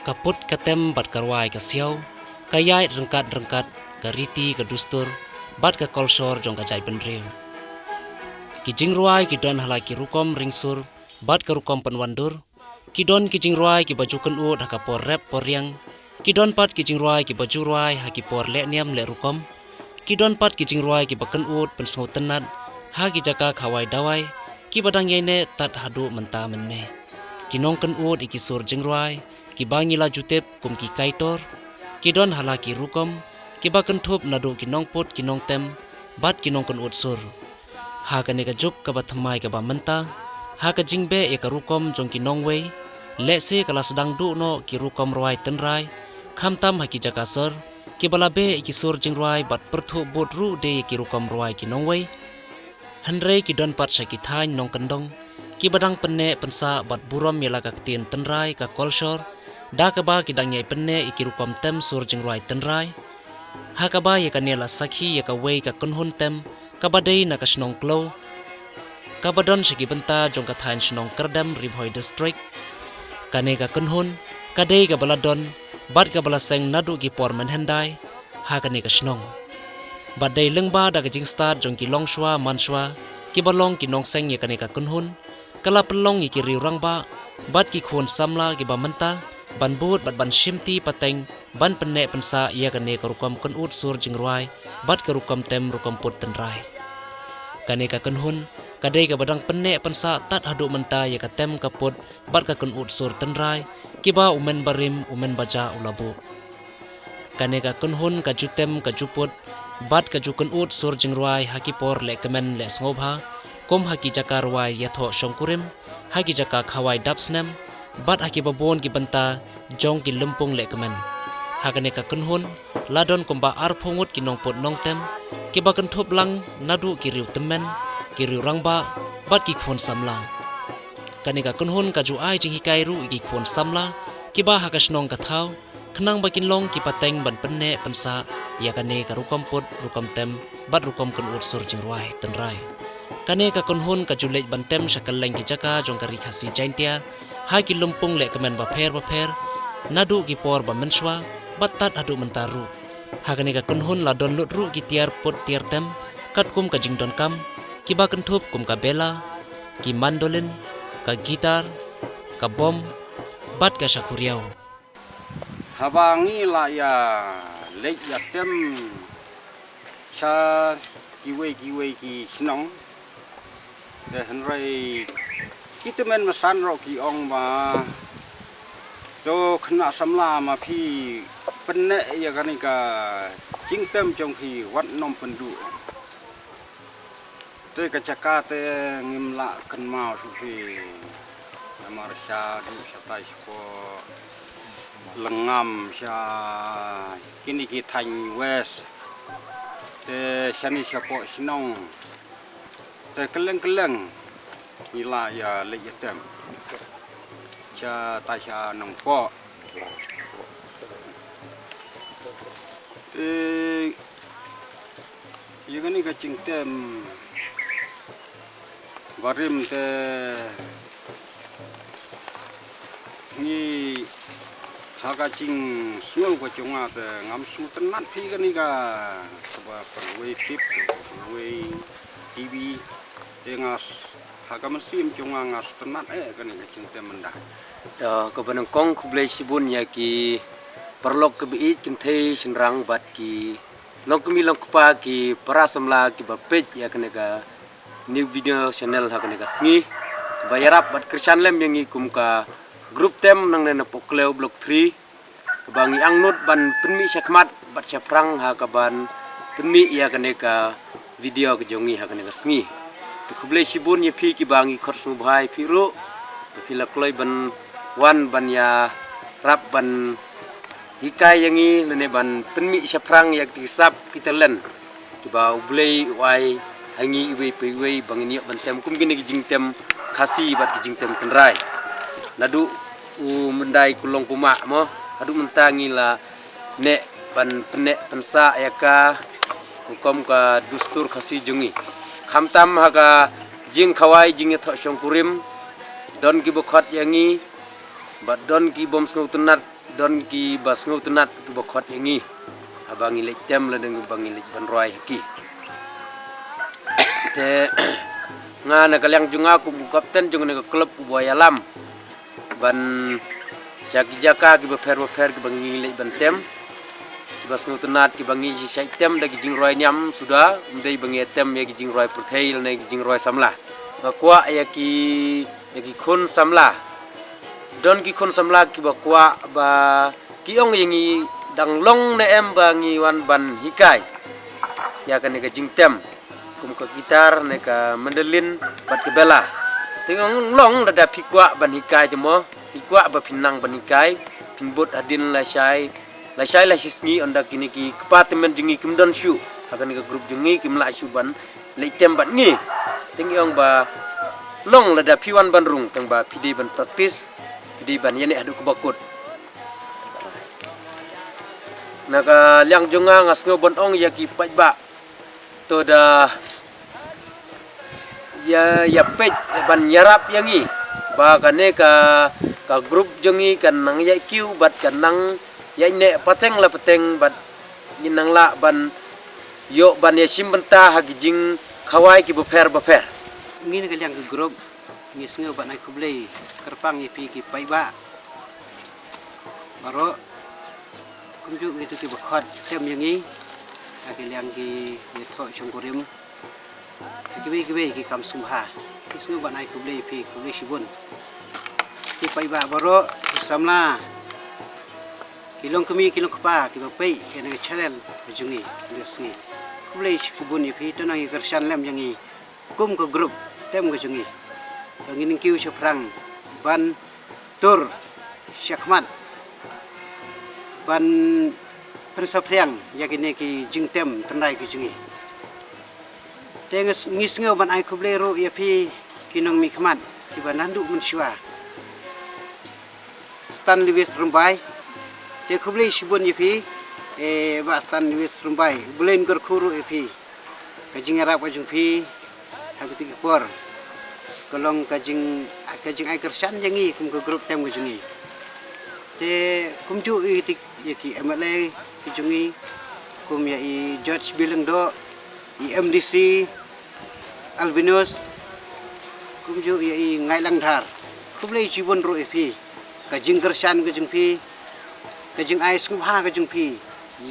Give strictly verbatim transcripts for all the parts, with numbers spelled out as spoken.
Ka put ka tem bad ka rwai ka siaw, ka ïaid ryngkat ryngkat ka riti ka dustur bad ka kolshor jong ka jaitbynriew. Ki jingrwai ki don ha la ki rukom ringsur bad ka rukom pynwandur. Ki don ki jingrwai kiba ju kynud ha ka por rep por riang. Ki don pat ki jingrwai kiba ju rwai ha ki por leh niam leh rukom. Ki don pat ki jingrwai kiba kynud pynsngewtynnat ha ki jaka khawai dawai kiba dang ïaineh tad haduh mynta mynne. Ki nongkynud ïa ki sur jingrwai kiba ngi la ju tip kum ki kaitor, ki don ha la ki rukom, kiba kynthup naduh ki nongput ki nongtem bad ki nongkynud sur. Ha kane ka juk kaba thymmai kaba mynta, ha ka jingbeh ïa ka rukom jong ki nongwei, lehse ka la sdang duh noh ki rukom rwai tynrai, khamtam ha ki jaka sor, kiba la beh ïa ki sur jingrwai bad pyrthuh bud ruh de ïa ki rukom rwai ki nongwei. Hynrei ki don pat sha ki thaiñ nongkyndong kiba dang pynneh pynsah bad burom ïa la ka ktien tynrai ka kolshor, da kaba ki dang ïai pynneh ïa ki rukom tem sur jingrwai tynrai. Ha kaba ïa kane la sakhi ïa kawei ka kynhun tem kaba dei na ka shnong Kloi, kaba don sha ki bynta jong ka thaiñ shnong Kyrdem, Ri Bhoi District. Kane ka kynhun ka dei kaba la don bad kaba la seng naduh ki por mynhyndai ha kane ka shnong. Bad dei lyngba da ka jingstad jong ki longshuwa mansuwa kiba long ki nongseng ïa kane ka kynhun, ka la pynlong ïa ki riew rangbah bad ki khun samla kiba mynta ban bud bad ban shimti pateng ban pynneh pynsah ïa kane ka rukom kynud sur jingrwai bad ka rukom tem rukom put tynrai. Kane ka kynhun ka dei kaba dang pynneh pynsah tad haduh mynta ïa ka tem ka put bad ka kynud sur tynrai kiba u men barim u men bajah u la buh. Kane ka kynhun ka ju tem ka ju put bad ka ju kynud sur jingrwai ha ki por leh kmen leh sngewbha, kum ha ki jaka rwai ïathoh shongkurim, ha ki jaka khawai dap snem bad ha kiba bun ki bynta jong ki lympung leh kmen. Ha kane ka kynhun la don kumba arphew ngut ki nongput nongtem kiba kynthup lang naduh ki riew tymmen, ki riew rangbah bad ki khun samla. Kane ka kynhun ka ju ai jinghikai ruh ïa ki khun samla kiba ha ka shnong ka thaw, khnang ba kin long ki pateng ban pynneh pynsah ïa kane ka rukom put rukom tem bad rukom kynud sur jingrwai tynrai. Kane ka kynhun ka ju leit ban tem sha kylleng ki jaka jong ka Ri Khasi Jaintia, ha ki lympung leh kmen bapher bapher, naduh ki por ba mynshuwa bad tad haduh mynta ruh. Ha kane ka kynhun la don lut ruh ki tiar put tiar tem katkum ka jingdonkam, kiba kynthup kum ka bela, ki mandolin, ka guitar, ka bom bad ka shakhuriaw. Haba ngi la ïa leit ïa tem sha kiwei kiwei ki shnong, te hynrei ki tymmen basan ruh ki ong ba, to khynnah samla, ma phi pynneh ïa kane ka jingtem jong phi wat nym pynduh. Te ka jaka te ngim lah kynmaw shuh phi. Namar sha duh shatai shapoh Lyngngam, sha kine ki thaiñ West, te shane shapoh shnong, te kylleng kylleng ngi la ïa leit ïa tem. Shatai sha Nongpoh. Te ïa kane ka jingtem barim te ngi, ha ka jingsngew ka jong nga te ngam sngewtynnat phi kane ka, kaba pyrwei tip, kaba pyrwei T V, te nga s-, ha ka mynsiem jong nga nga sngewtynnat eh kane ka jingtem mynta. To, kaba nyngkong khublei shibun ïa ki paralok kiba ïeit, kynthei shynrang bad ki longkmie longkpa, ki para samla kiba peit ïa kane ka new video channel ha kane ka sngi, kaba ïarap bad kyrshan lem ïa ngi kum ka group tem nangne na Pokliew Block three, kaba ngi angnud ban pynmih shakhmat bad shaphrang ha kaban pynmih ïa kane ka video ka jong ngi ha kane ka sngi. Te khublei shibun ïa phi kiba ngi khot sngewbha ïa phi ruh, ba phi la kloi ban wan ban ïarap ban hikai ïa ngi lane ban pynmih shaphrang ïa ki sap ki talent kiba U Blei u ai ha ngi iwei pa iwei ba ngin ïoh ban tem kum kine ki jingtem Khasi bad ki jingtem tynrai. Naduh u myndai kulong kumah mo, haduh mynta ngi la neh ban pynneh pynsah ïa ka rukom ka dustur Khasi jong ngi. Khamtam ha ka jingkhawai jingïathoh shongkurim, don kiba khot ïa ngi bad don ki bym sngewtynnat Don kiba sngewtynnat kiba khot ïa ngi haba ngi leit tem lane ba ngi leit ban roi ha ki. Te nga na ka liang jong nga kum u kapten jong kane ka klub uba ïalam ban sha ki jaka kiba pher ba pher kiba ngi leit ban tem. Kiba sngewtynnat kiba ngi shait tem da ki jingroi niam suda, ym dei ba ngi tem ïa ki jingroi pyrthei lane ki jingroi samla. Nga kwah ïa ki, ïa ki khun samla. Don ki khun samla kiba kwah ba ki ong ïa ngi dang long ne em ba ngi wan ban hikai ïa kane ka jingtem kum ka guitar ne ka mandolin bad ka bela. Te nga ong long lada phi kwah ban hikai te mo, phi kwah ba phin nang ban hikai, phin bud hadien lashai, lashai lashisngi, ynda kine ki kpa tymmen jong ngi kim don shuh ha kane ka group jong ngi, kim lah shuh ban leit tem bad ngi. Te nga ong ba long lada phi wan ban rung tang ba phi dei ban practice, phi dei ban ïaneh haduh kaba kut. Na ka liang jong nga nga sngew ban ong ïa ki paidbah to da ïa, ïa peit ban ïarap ïa ngi ba kane ka, ka group jong ngi kan nang ïaikiew bad kan nang ïaineh pateng la pateng bad ngin nang lah ban ïoh ban ïashim bynta ha ki jingkhawai kiba pher ba pher. Ngi na ka liang ka group ngi sngew ban ai khublei kyrpang ïa phi ki paidbah baroh, kumjuh ïa kito kiba khot tem ïa ngi ha ka liang ki ïathoh shongkurim ha kiwei kiwei ki kam sngewbha. Ngi sngew ban ai khublei ïa phi, khublei shibun ki paidbah baroh, ki samla, ki longkmie ki longkpa kiba peit ïa kane ka channel ka jong ngi kane ka sngi. Khublei shibun ïa phi, to nang ïa kyrshan lem ïa ngi kum ka group tem ka jong ngi. Ba ngin kiew shaphrang ban tur shakhmat ban pynsaphriang ïa kine ki jingtem tynrai ki jong ngi. Te ngi s-, ngi sngew ban ai khublei ruh ïa phi ki nongmihkhmat kiba naduh mynshuwa. Stan Lewis Rymbai. Te khublei shibun ïa phi, eh, Bah Stan Lewis Rymbai. U Blei un kyrkhu ruh ïa phi. Ka jingïarap ka jong phi ha kito ki por ka long ka jing, ka jingai kyrshan jong ngi kum ka group tem ka jong ngi. Te kumjuh ïa kito, ïa ki M L A ki jong ngi, kum ïa i George B. Lyngdoh, i M D C Albinus, kumjuh ïa i Ngaitlang Dhar. Khublei shibun ruh ïa phi, ka jingkyrshan ka jong phi, ka jingai sngewbha ka jong phi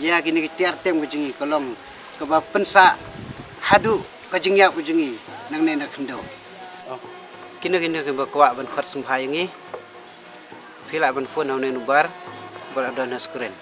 ïa kine ki tiar tem ka jong ngi ka long kaba pynsah haduh ka jingïap ka jong ngi nangne na khyndew. Kino kino kiba kwah ban khot sngewbha ïa ngi, phi lah ban phone ha une u number ba la don ha screen.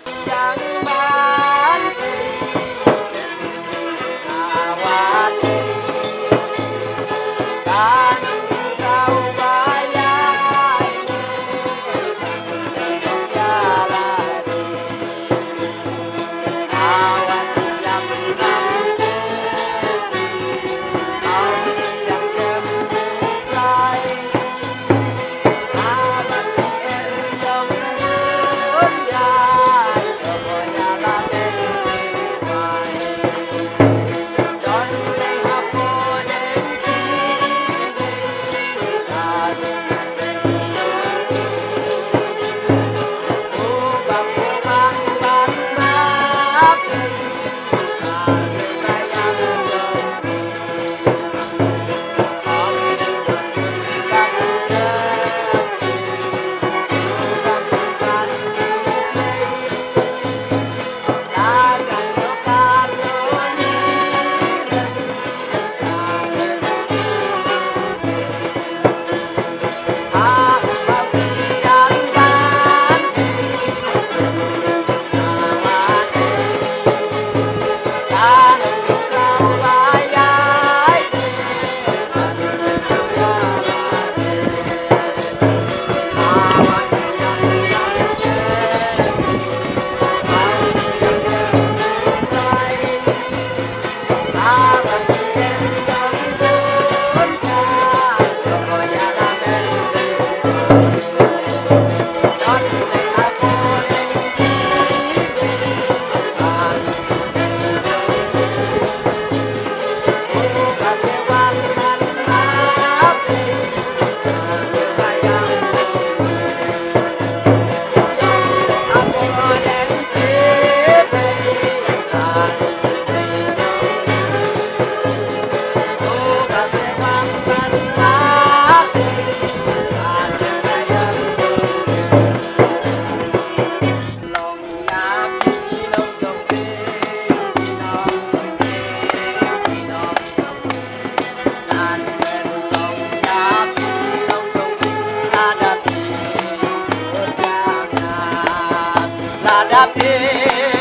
Lada phi